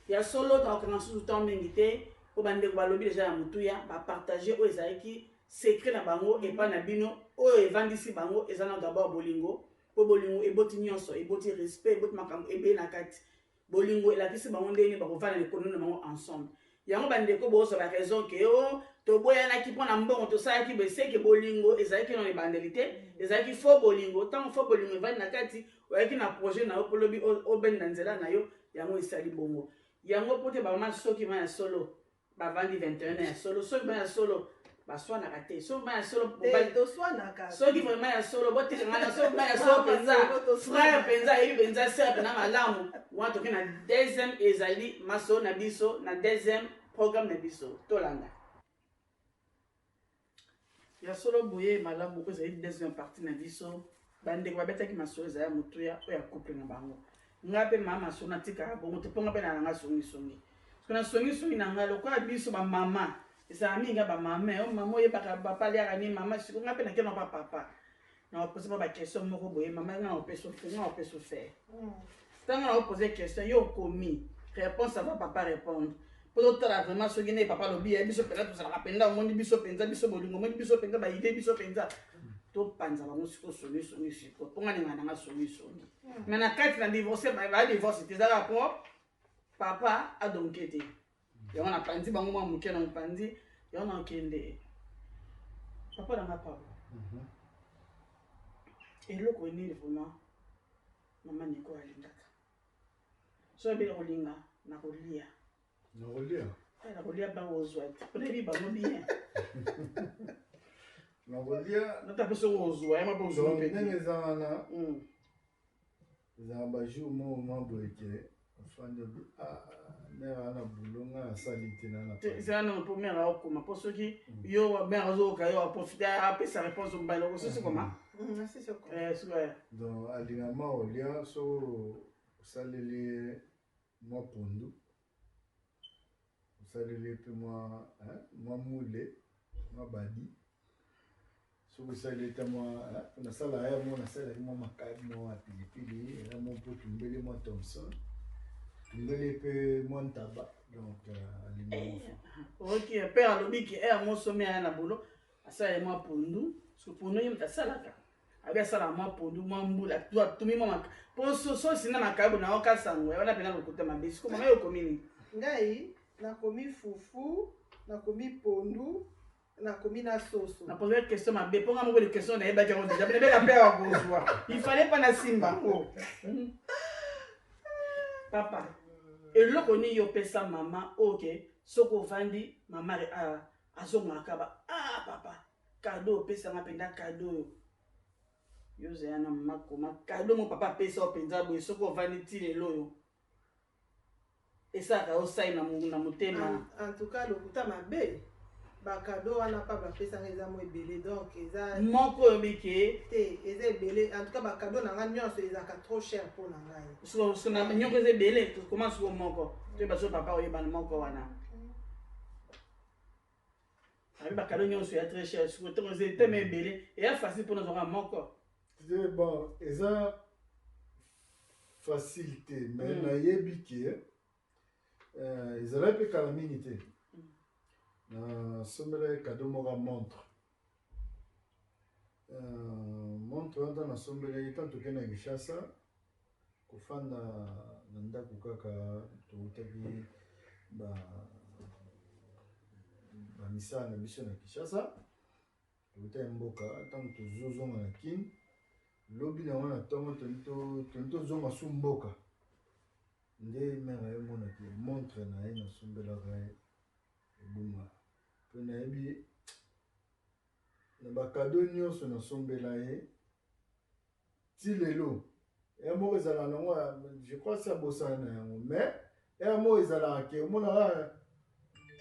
ya solo. Nakokanga susu ntango mingi te, mpo bandeko balobi deja ya motuya, bapartage oyo ezalaki secret na bango epai na bino. Oyo evandisi bango eza na d'abord bolingo, mpo bolingo eboti nyonso, eboti respect, eboti makambo ebele na kati. Bolingo elakisi bango ndenge bakovanda na économie na bango ensemble. Yango bandeko bozwa baraison ke o toboyanaki mpo na mbongo, tosalaki beseke, bolingo ezalaki nano ebandeli te, ezalaki fo bolingo. Ntango fo bolingo evandi na kati, oyaki na projet na yo mpo lobi obenda nzela na yo, yango esali bongo. Yango mpo te bamama, soki ma ya solo bavandi 21 ya solo, soki ma ya solo baswanaka te, soki ma ya solo toswanaka, soki vraiment ya solo botika na soki ma ya solo mpenza, frère mpenza ayebi mpenza, sœur mpenza malamu wana. Toke na deuxième, ezali masolo na biso na deuxième programme na biso. Tolanda ya solo boye malamu. Oyo ezali deuxième partie na biso. Bandeko babetaki masolo ezali ya motuya oyo ya couple na bango. Ngai mpe mama masolo natikaka bongo te, mpo ngai mpe na nanga songisongi, soki na songisongi na ngai lokola biso bamama ezala mingi ya bamama o mama oyebaka papa aliaka nini mama. Siko ngai mpe nakenda pa papa na opose pa baquestion moko boye. Mama, ngai na opesa, ngai na opesa faire ntango na opose question, yo okomi réponse avant papa répondre, mpo totala vraiment soki nde papa alobi ya biso mpenza tozalaka mpenza. Omoni biso mpenza, biso bolingo, omoni biso mpenza baide, biso mpenza topanza bango. Siko songisongi, siko mpo nga ninga nanga songisongi, mais na kati na divorce, badivorce te, ezalaka mpo papa adonke te. Yango napanzi bango mwa moke na mopanzi yango, nakende papa nanga Pablo. Eloko nini vraiment mama Niko alingaka? So abeli kolinga na kolia. Nakolia. Na kolia bango ozwa te, mpona yebi bango bien. Nakolia. Nata mpe soki ozwa yama mpe ozwa mpe. Ndenge eza wana, ezala bajour moko mwa boye ke ofandi obi mare ana bulo, nga nasali te na. Ezala nano mpo mare aokoma, mpo soki yo mare azoyoka yo, aprofite apesa réponse mobali okosusi koma. Donc alinga ma olia, so osaleli ye mwa pondu, osaleli ye mpe mwa mule, mwa badi, soki osali ete mwa nasala ya mo nasalaki mwa makabi, mwa pilipili, eza mwa mpo tumbeli mwa Thomson. Tumbeli mpe mwa ntaba donc euh, alingi eh, ok père alobi ke ere eh, mosomi aya na bolo asala ye mwa pondu soki pondu ye moto asalaka abi asalaka mwa pondu mwa mbula atumi mwa maka mpo sosi na makayabu na oka sango wana mpena lokuta mabe siko mama yo okomi nini ngai nakomi fufu nakomi pondu nakomi na soso na pose question mabe mpo nga moko de question nayebaki yango deja nabeka mpe ya kozwa il fallait pas nasimba yango hmm. papa eloko nini yo opesa mama oyo ke soki ovandi mama azongaka ba ah papa kado opesanga mpenza kado oyo yo ozala na mama koma kado mo papa apesa yo mpenza boye soki ovandi ti lelo oyo esalaka yo sai na motema. En tout cas lokuta mabe bakado wana pa bapesanga eza mo ebele donc eza moko oyobi ke te eza ebele en tout cas bakado na nga nyonso ezalaka trop cher mpo na ngai nyonso eza ebele koma siko moko toyeba so papa oyebana moko wana abi bakado nyonso ya très cher siko ntango eza eteme ebele eya facile mpo nazwaka moko te bon eza facile te mais mm. nayebi ke euh, ezalaki mpe kala mingi te mm. nasombelaki kado moko ya montre euh, montre wana ntango nasombelaki ntango tokende na kinshasa Kofanda na ndako kaka towutaki ba ba misala na biso na Kinshasa towutaki mboka ntango tozozonga na Kin lobi na wana ntongo toni tozonga su mboka nde mare aye monaki montre na ye nasombelaka ye ebunga mpe nayebi na bakado nyonso nasombela ye ti lelo heure moko ezalaka nango je crois si abosana na yango mais heure moko ezalaka ke omonaka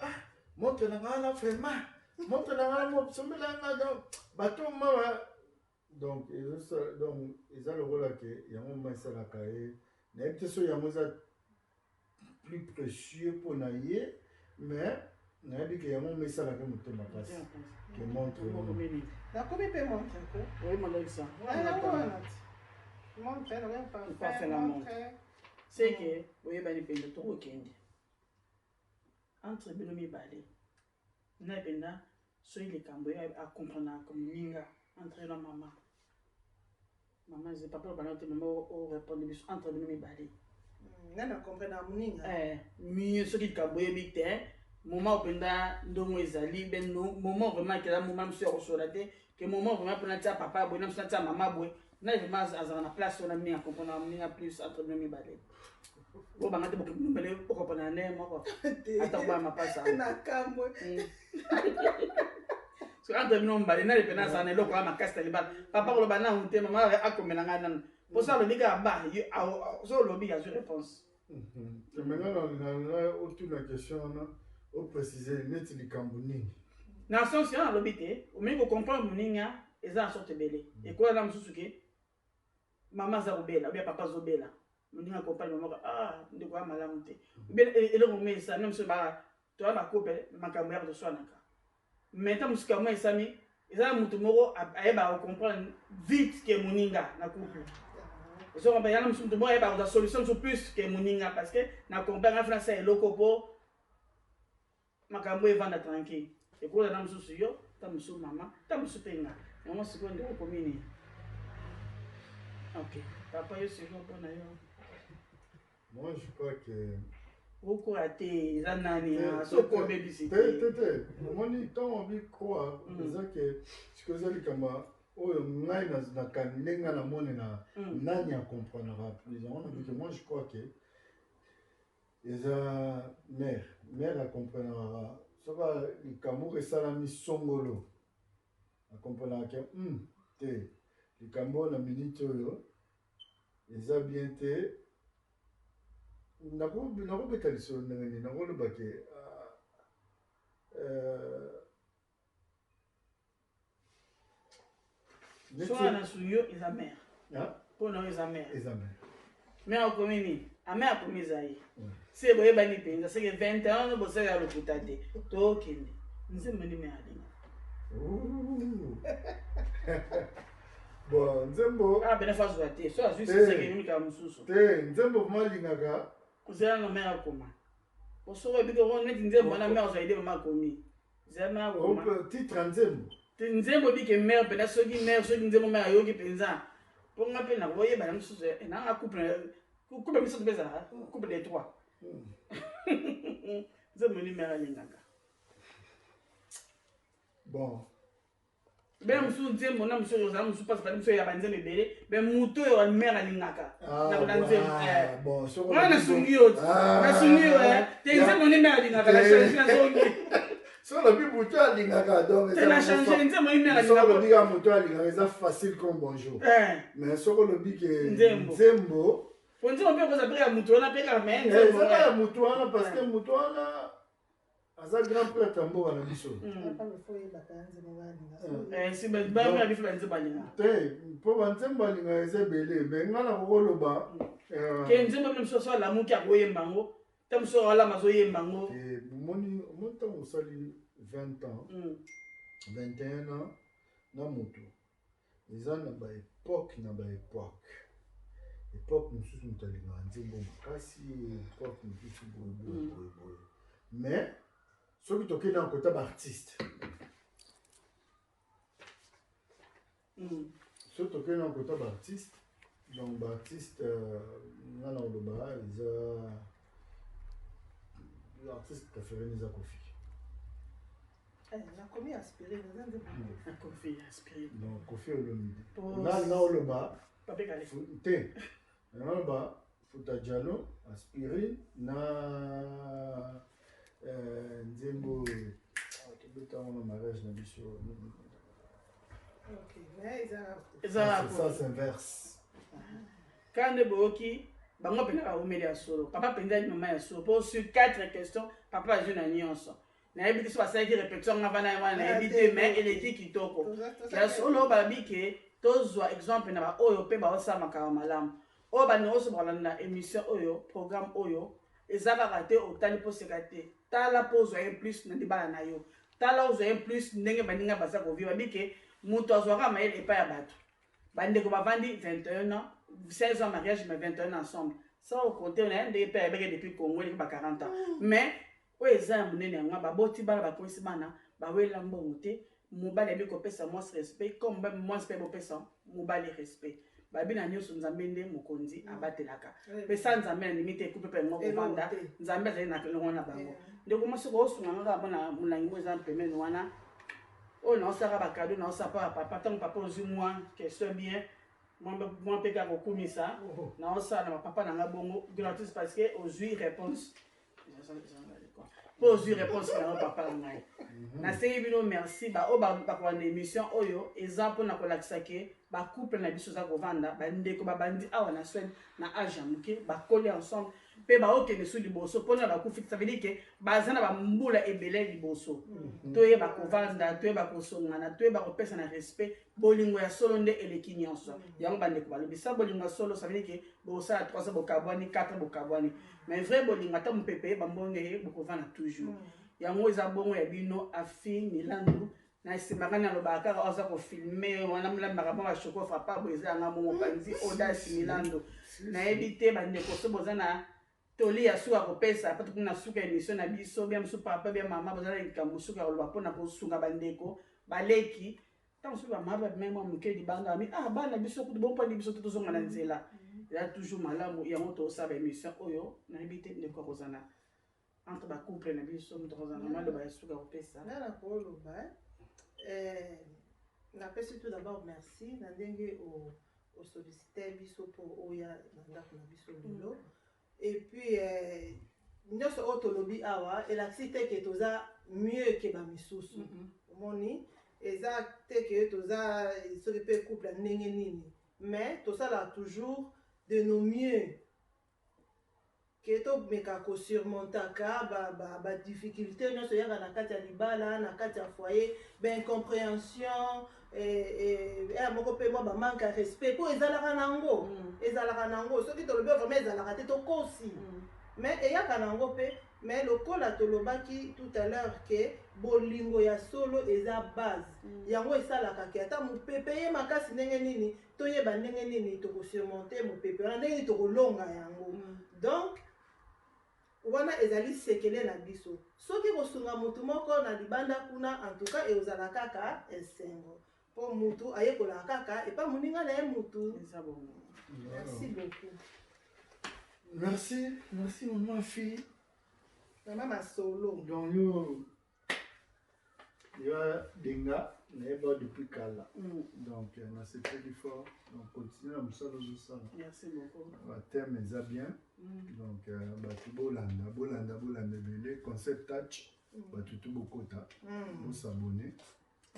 ah montre na ngai wana vraiment montre na ngai wana sombela nga donc bato mawa donc donc eza lokola ke yango ma esalaka ye nayebi te soki yango eza plus précieux mpo na ye mais nayebi ke yango ma esalaka motema mpasi ke montre nakomi mpe montre ko montre montre seke boyebani mpenza tokokende entre bino mibale na mpenza soki likambo ye akomprenaka moninga entre na mama mama ze papa bana te mama orépondre biso entre bino mibale hmm, nani akomprenaka moninga eh, mieux soki likambo oyebi te moment mpenza ndongo ezali be moment vraiment kela moment mosusu ya kosola te ke moment vraiment mpona tia papa boye na mosusu natia mama boye na vraiment azala na place wana mingi akomprenaka moninga plus entre bino mibale bobanga te bokobele bokopona nde moko ata kobaya mapasa nakamwe hmm. so entre bino mibale nani mpena azala na eloko ya makasi na libala papa koloba nanu te mama akomela ngai nanu mposa alobi kaka ba so olobi azwi réponse mhm. maintenant na otuna question wana oprécise neti likambo nini na sens wana alobi te omeki kocomprendre moninga eza na sorte ebele hmm. ekola na mosusu ke mama aza kobela obia papa azobela moninga akompani mama ah ndeko ya malamu te obia eloko moko esami na mosusu ba toya bakope makambo ya toswanaka mais ntango mosusu kamwa esami eza na moto moko ayebaka kocomprendre vite ke moninga na couple ozo comprendre yana mosusu moto moko ayebaka kozwa solution mosusu plus ke moninga parce que na comprendre nga fana sa eloko mpo makambo evanda tranquille ekola na mosusu yo ta mosusu mama ta mosusu mpe nga yango sikoyo nde okomi nini ok papa yo sikoyo mpo na yo moi je crois que okoya te eza nani soki obebisi te te te omoni ntango obi croire mm. eza ke sikoyo eza likambo oyo ngai ndenge ngai namoni na mm. nani acomprendra plus yango nabike moi je crois que Eza mère, mère a comprenaka soki likambo moko esalami songolo a comprenaka ke hum te likambo oyo na minute oyo eza bien te nakobeta lisolo ndenge nini nakoloba ke ah, euh, soki na su yo eza mare mpo na yo eza mare eza mare mare akomi nini ame akomi eza ye se boyebani mpenza seke 21 bosala ya lokuta te tokende nzembo nini mare alinga bon nzembo ah bene fa azwa te so azwi seseke mika mosusu te nzembo vraimen alingaka Zela na mère akoma. Po soki oyebi ke neti nzembo wana mère ozwa idée mama akomi. Zela mère akoma. Titre ya nzembo. Te nzembo oyebi ke mère mpenza soki mère soki nzembo mère ayoki mpenza. Po nga mpe nakoyeba na mosusu eh, nanga couple couple misato mpe ezalaka couple de trois. Nzembo nini mère alingaka. Bon. Bena mosusu nzembo na mosusu ozala mosusu mpasi bali mosusu ya banzembo ebele me moto oyo mare alingaka na nzembo wana nasungi yo nasungi yo te nzembo nde mare alingaka na change nazongi soki olobi moto alingaka donc te na change nzembo nde mare alingaka olobi kaka moto alingaka eza facile comme bonjour mais soki olobi ke nzembo po nzembo mpe okoza mpe ya moto wana mpe kaka me nzembo eza ya moto wana parce que moto wana aza grand prêtre ya mboka na biso te mpo banzembo alingaka eza ebele me ngai nakokoloba ke nzembo bino mosusu alamuki akoyemba yango ta mosusu alama azoyemba yango omoni omoni ntango osali 20 ans 21 ans na moto eza na ba époque na ba époque époque mosusu moto alingaka nzembo makasi époque mosusu boye boye boye boye mais soki tokei na kota baartiste soki tokei na kota baartiste donc baartiste nga na koloba eza l'artiste préféré eza Kofi. Nakomi aspirine eza nzembo. Kofi aspirine. Donc Kofi Olomide. Nga na oloba te na oloba Futa Diallo aspirine na nzembo tobeta yango na mariage na biso. Eza sens inverse. Quand nde boyoki bango mpenza bawumeli ya solo papa mpenza ali mama ya solo mpo sur 4 questions papa azwi na nyonso nayebi te so basalaki répétition nga vana wana nayebi te mais eleki kitoko ya solo balobi ke tozwa exemple na baoyo mpe baosala makambo malamu oyo bandeko nyonso bakolanda émission oyo programme oyo eza kaka te otali mpo seka te tala mpo ozwa ye plus na libala na yo tala ozwa ye plus ndenge baninga baza kovivre babi ke moto azwaka mayele epai ya bato bandeko bavandi 21 ans 16 ans mariage mais 21 ans ensemble sans compter na ndenge mpe ayebaki depuis Congo eleki ba 40 ans mais oyo eza ya monene yango baboti bana bakwesi bana bawela mbongo te mobali ayebi kopesa mwasi respect comme mwasi mpe bopesa mobali respect babi na nyonso nzambe nde mokonzi abatelaka pesa nzambe na ndimi te ekupe mpe yango kovanda nzambe azali na elongo na bango ndeko mwasi koosunga nga kaka mpona molangi mo eza pembeni wana oyo naosalaka bakado naosala mpa papa ntango papa ozwi mwa question bien mwa mpe kaka kokumisa naosala na bapapa na nga bongo gratis parce que ozwi réponse mpo ozwi réponse na yo papa na ngai nasengi bino merci baoyo bakolanda émission oyo eza mpona kolakisa ke bacouple na biso eza kovanda bandeko babandi awa na Suède na age ya moke bakoli ensemble mpe baokende su liboso mpona bakufi ça veut dire ke baza na bambula ebele liboso toyeba kovanda toyeba kosongana toyeba kopesa na respect bolingo ya solo nde eleki nyonso yango bandeko balobi sa bolingo ya solo ça veut dire ke bosala 3 ans bokabwani 4 bokabwani mais vrai bolingo ata mopepe bambonge bokovanda toujours yango eza bongo ya bino Afi Milandu na nsima kani alobaka kaka aza kofilme wana molambaka mwa bashoko frapa boye eza yanga bongo panzi Audace Milando nayebi te bandeko so boza na toli ya suka kopesa po tokumi na suka émission na biso bia mosusu papa bia mama boza na likambo suka ya koloba mpona kosunga bandeko baleki ntango soki bamama babimai mwa moke libanda bami ah bana biso kutu bompani biso te tozonga na nzela eza toujours malamu yango tosala émission oyo nayebi te ndeko akozala entre bacouple na biso moto akozala na maloba ya suka kopesa. Nga na koloba napesi tout d'abord merci na ndenge osollicite biso mpo oya na ndako na biso lelo et puis nyonso oyo tolobi awa elakisi te ke toza mieux ke bamisusu omoni eza te ke toza soki mpe couple ya ndenge nini mais tosalaka toujours de nos mieux ke tomeka kosurmontaka badifficulté nyonso eyaka na kati ya libala na kati ya foyer baincompréhension eya moko mpe mwa bamanque ya respect mpo ezalaka nango ezalaka nango soki tolobi vraiment ezalaka te tokosi mais eyaka nango mpe mais lokola tolobaki tout à l'heure ke bolingo ya solo eza base yango esalaka ke ata mopepe ye makasi ndenge nini toyeba ndenge nini tokosurmonte mopepe wana ndenge nini tokolonga yango donc. Wana ezali sekele na biso. Soki kosunga mutu moko na libanda kuna en tout cas ekozala kaka esengo po mutu ayekolaka kaka epa moninga na ye mutu. Eza bongo. Merci beaucoup. Merci, merci maman fille. Maman masolo. Donc yo yo denga nayeba depuis kala. Donc nasepeli fort. Donc continue na mosala ozosala. Merci beaucoup. Ba thème eza bien. Donc bato bolanda bolanda bolanda ebele concept touch bato tu bokota bosabone.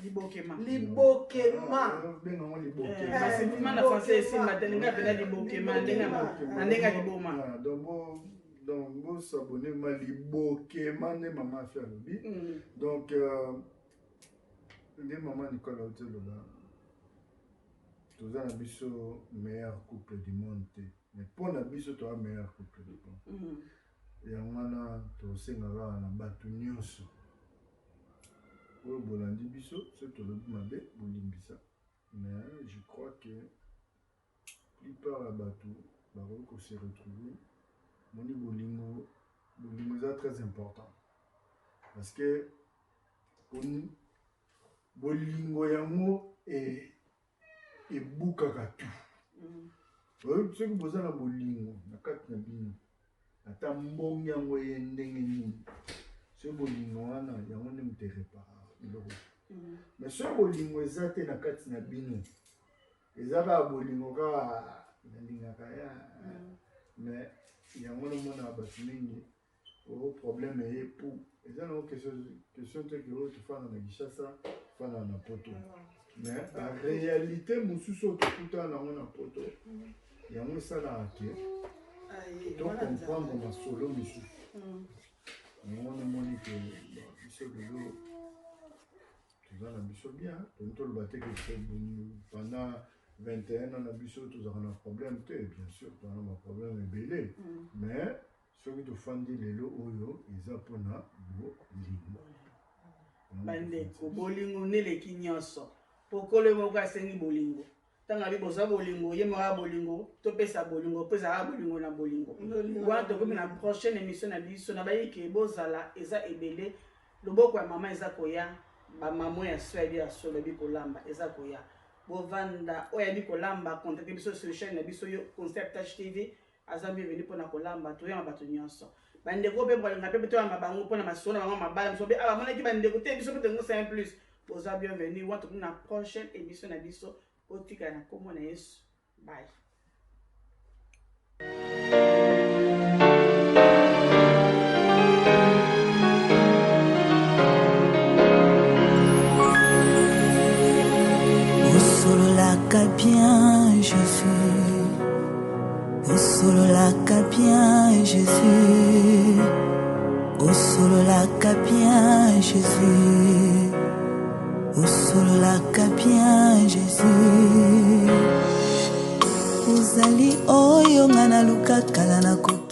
Libokema. Libokema. Benga ngo libokema. Basentiment na français esimba te ndenge apena libokema ndenge na ndenge ya liboma. Donc bo donc bosabone ma libokema nde mama afi alobi. Donc nde mama Nicole auti oloba toza na biso meilleur couple du monde te, mais mpo na biso toza meilleur couple du monde. Yango wana tosenga kaka na bato nyonso oyo bolandi biso, soki tolobi mabe bolimbisa, mais je crois que plupart ya bato bakoki kose retrouver. Moni bolingo, bolingo eza très important parce que bolingo yango ebukaka tout. Soki boza na bolingo na kati na bino, ata mbongo yango ye ndenge nini, soki bolingo wana yango nde moto ereparaka biloko. Mais soki bolingo eza te na kati na bino, eza kaka bolingo kaka nalingaka ya, mais yango nomonaka bato mingi o problème eye pu eza nango question te ke oyo tofanda na Kinshasa, tofanda na Poto, mais baréalité mosusu oyo tokutana nango na Poto, yango esalaka ke tocomprendre masolo misusu. Yango namoni ke biso lelo toza na biso bien. Toni toloba te ke pendant 21 ans na biso tozalaka na problème te. Bien sûr toza na baproblème ebele, mais soki tofandi lelo oyo eza mpona bolingo. Bandeko, bolingo nde eleki nyonso. Pokolo moko asengi bolingo. Ntango abi bozwa bolingo, ye moko ya bolingo, topesa bolingo mpo ezalaka bolingo na bolingo. Wana tokomi na prochaine émission na biso na bayike bozala eza ebele. Loboko ya mama eza koya, bamamo ya so yabi ya solo yabi kolamba eza koya. Bovanda oyo yabi kolamba, contacte biso sur chaîne na biso yo Concept Touch TV. Aza bienvenu mpona kolamba, toyamba bato nyonso. Bandeko mpe balinga mpe toyamba bango mpona masolo na bango mabala biso mpe abamonaki bandeko te biso mpe tolingo un plus. Boza bienvenu. Wana tokomi na prochaine émission na biso. Botikala na nkombo na Yesu. Bye. Osololaka bien Jésus, osololaka bien Jésus, osololaka bien Jésus, osololaka bien Jésus. Ozali oyo nga naluka kala nakoki.